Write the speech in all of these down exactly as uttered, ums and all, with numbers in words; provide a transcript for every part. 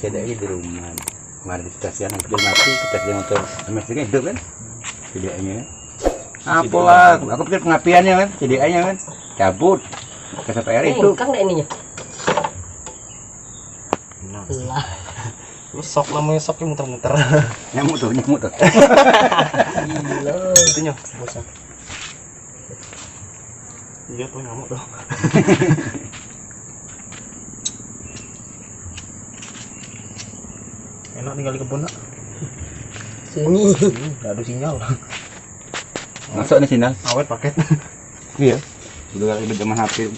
Ada di rumah. Kemarin di stasiun, aku mati, kita dia motor, sama sini hidup kan? Tidak ini kan? Apalah, aku pikir pengapiannya kan, C D I-nya kan, cabut. Ke sampai hari itu. Kan ininya. Lah. Ini sok namanya, soknya muter-muter. Nyamuk tuh, nyamuk tuh. Gila. Itunya, bosnya. Iya tuh, nyamuk tuh. Enak tinggal di kebun, nak. Sunyi. Hmm, nggak ada sinyal. Masuk nih sinyal. Awet paket. Iya. Udah kali zaman H P.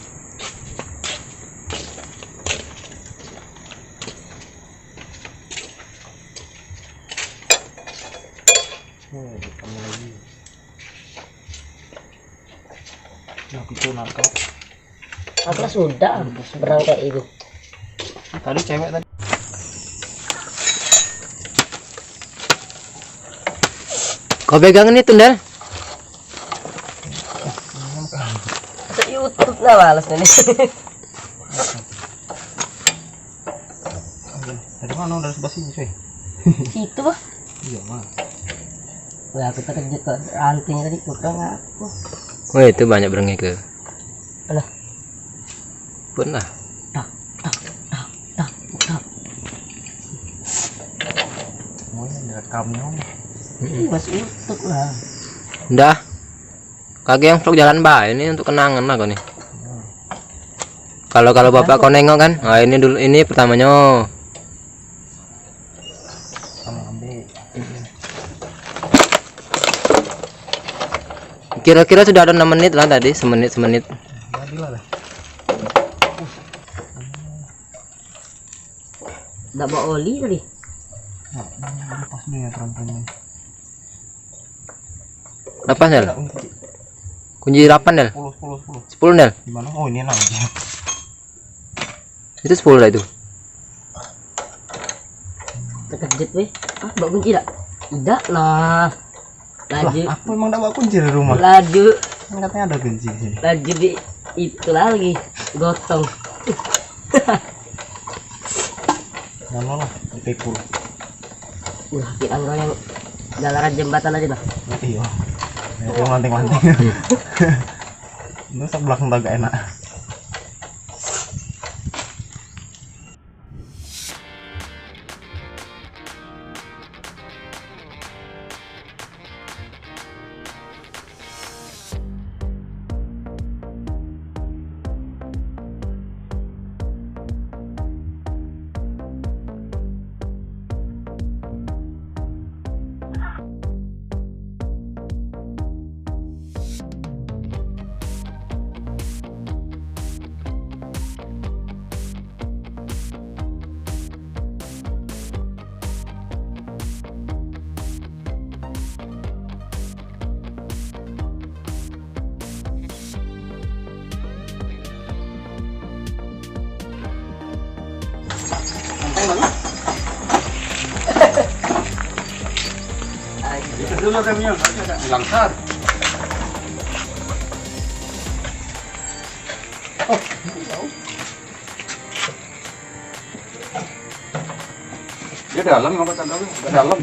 Oh, kamu lagi. Nah, itu nangkap. Aku sudah berangkat itu. Tadi cewek tadi. Kau pegang ini tuh, Ndel. Masuk YouTube lah balasnya nih. Dari mana? Dari sebelah sini, coy. Situ, Bah. Iya, Mas. Wah, aku terkejut kok, ranting tadi kurang aku. Wah, itu banyak berengek tuh. Alah. Pun lah. Tak, tak, tak, tak, tak. Oh, ini direkamnya. Ih, masuk YouTube lah. Dah. Kagek yang vlog jalan bae ini untuk kenangan lah kau nih. Kalau, kalau bapak kau nengok kan, nah, ini dulu, ini pertamanya. Kira-kira sudah ada enam menit lah tadi, semenit, semenit. Ndak bawa oli tadi. Nah, ini pas nih ya, teman-teman. Apa, Nel? Kunci delapan, Nel? Sepuluh, sepuluh, sepuluh. Sepuluh, Nel? Di mana? Oh, ini enam. Itu sepuluh lah itu. Terkejut weh. Ah, bawa kunci dak? Idak lah. Laju. Lah, aku emang dak bawa kunci dari rumah. Laju. Kan katanya ada kunci di sini. Laju di itu lagi. Gotong. Nganu lah, dipikul. Wah, pian kau yang galaran jembatan aja dah. Iya. Yang manting-manting. Itu sebelah tangga enak. Itu dulu remnya, langsar. Oh. Dia dalam apa tak tahu? Agak dalam.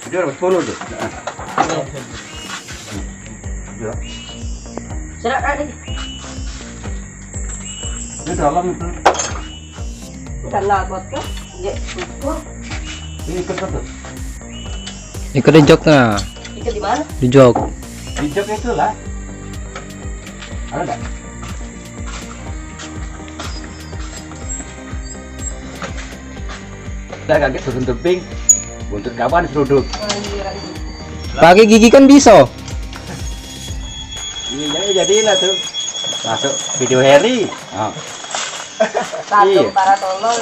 Dia dapat sepuluh tu. Ya. Serak kan ni? Dia dalam itu. Bukan lah, buat ke? Dia ukur. Ini ikat tu. Ikat di jok nah. Ikat di mana? Di jok. Di jok itu lah. Ada tak? Dah kaget, susun tebing, buntut kawan seruduk. Pakai gigi kan bisa. Ini jadi, jadilah tu. Masuk video Harry. Ha. Satu. Iya. Para tolol.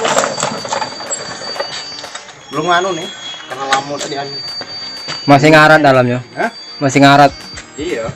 Belum anu nih, karena lama tadi anu. Masih ngarat dalamnya. Hah? Masih ngarat. Iya.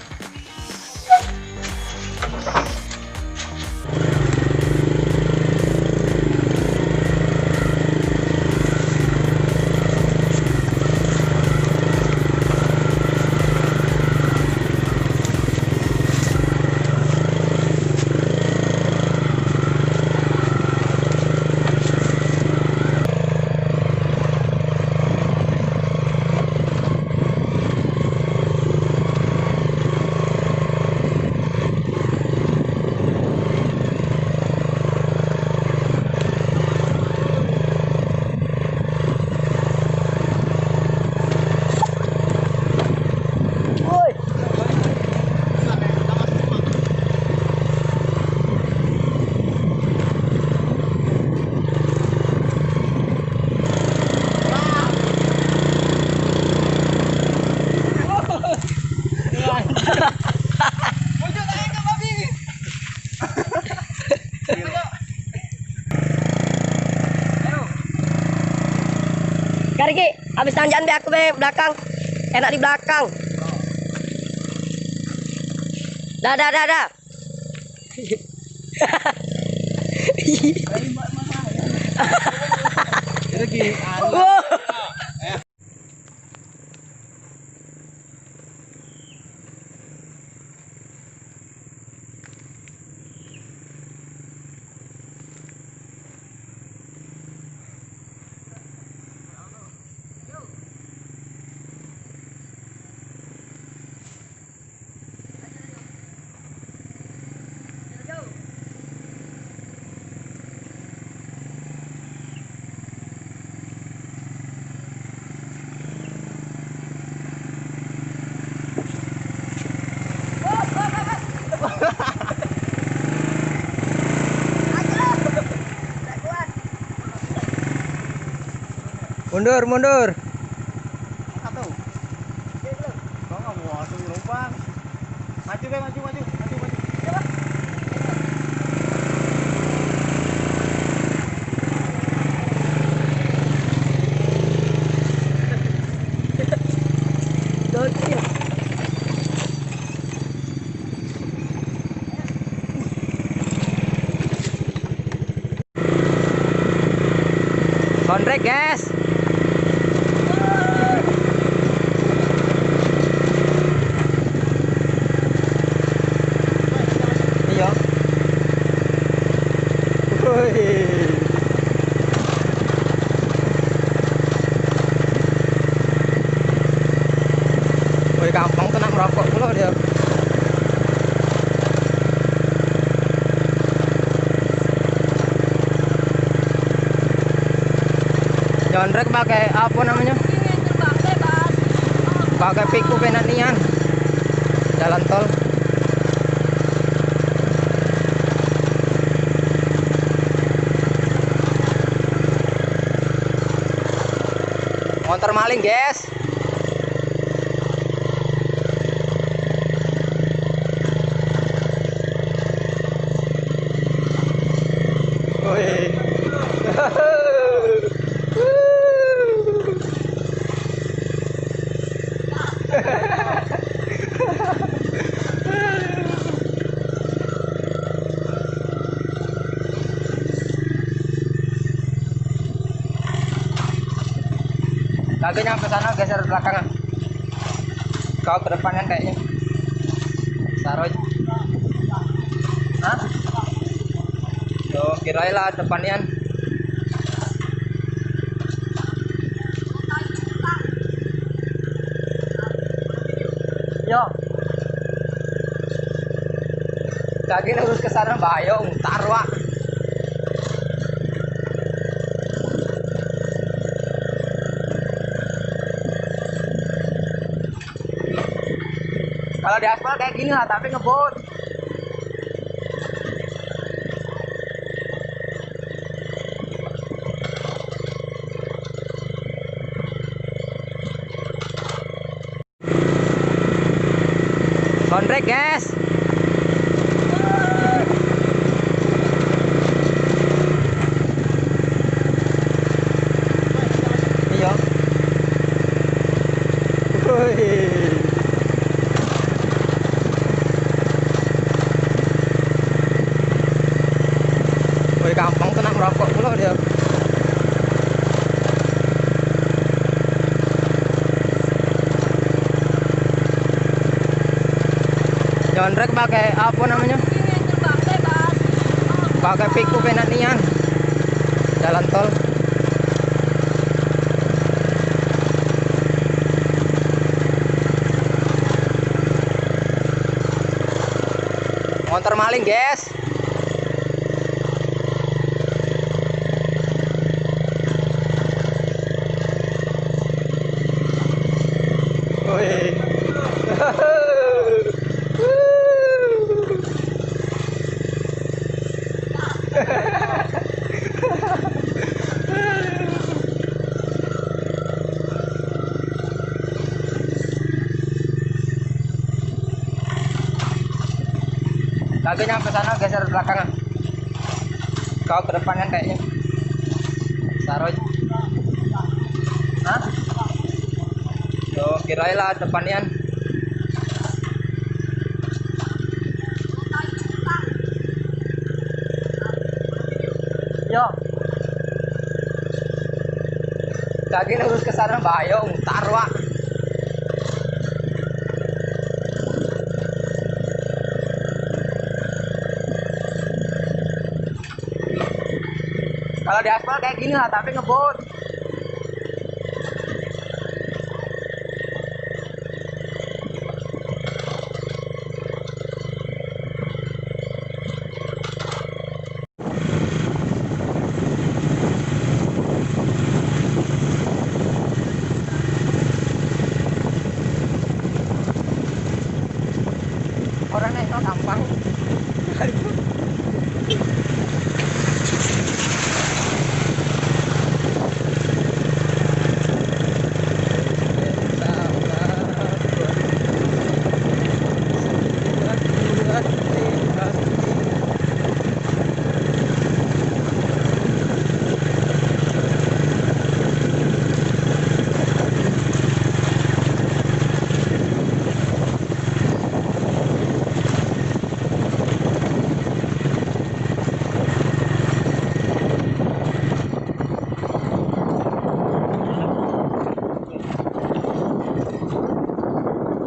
Kariki, habis tanjakan be aku be belakang. Enak di belakang. Dah, dah, dah, dah. Wah. Mundur, mundur. Satu. Maju be, maju, maju, maju, maju. Kontrek, guys. Iyo. Woi. Woi, gampang tu nak merokok pulo dio. Nyontrek pakai apo namonyo? Pakai piku kena nian. Jalan tol. Motor maling, guys. Woi. Kagek nyampe sano, geser belakangan. Kau ke depan kan kayaknyo. Saroj. Hah? Yo, kirain lah depan nian. Yo. Kagek lurus ke sano, bayo mutar, wak. Kalau di aspal kayak gini lah, tapi ngebut. Kontrek, guys. Iyo. Woi. Woi, gampang tu nak merokok pulo dio. Nyontrek pakai apo namonyo? Pakai piku kena nian. Jalan tol. Motor maling, guys. Woi. Kagek nyampe sano, geser belakangan. Kau ke depan kan kayaknyo. Saroj. Hah? Kiro lah depan nian. Yo. Kaki lurus ke sana, bayo mutar, Wak. Kalau di aspal kayak gini lah, tapi ngebut. Orang naik tol gampang.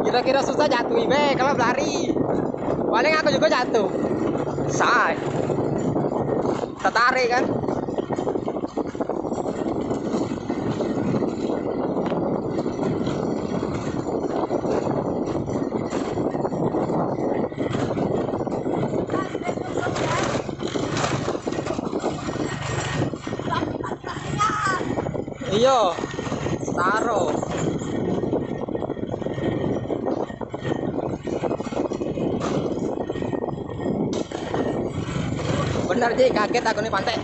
Kira-kira susah jatuh ibe kalau berlari. Paling aku juga jatuh. Say. Tertarik kan? Iyo, setaro. Bener ji, kaget aku ni pantai.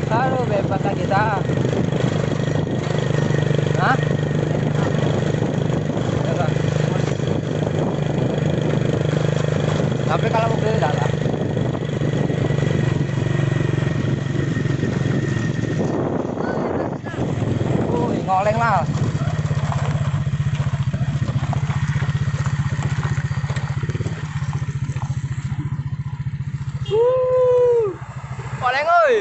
Aduh, bebas lah kita. Hah? Bebas. Tapi kalau mobil enggak lah. Ui, ngoleng lah. Wuh. Ngoleng, oi.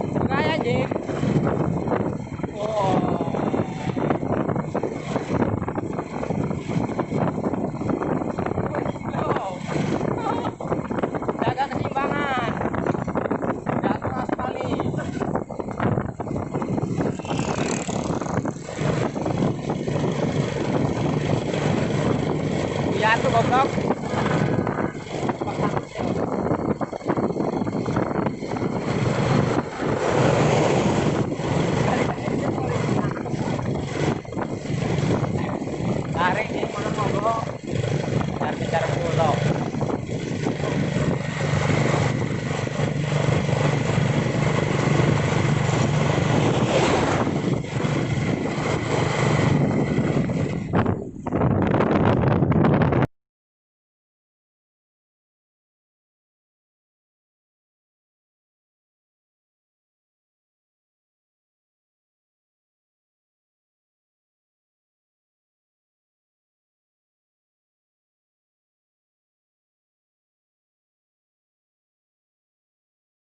Sungai, anjing. Oh. Jaga keseimbangan. Jangan keras kali. Iya tuh, goblok.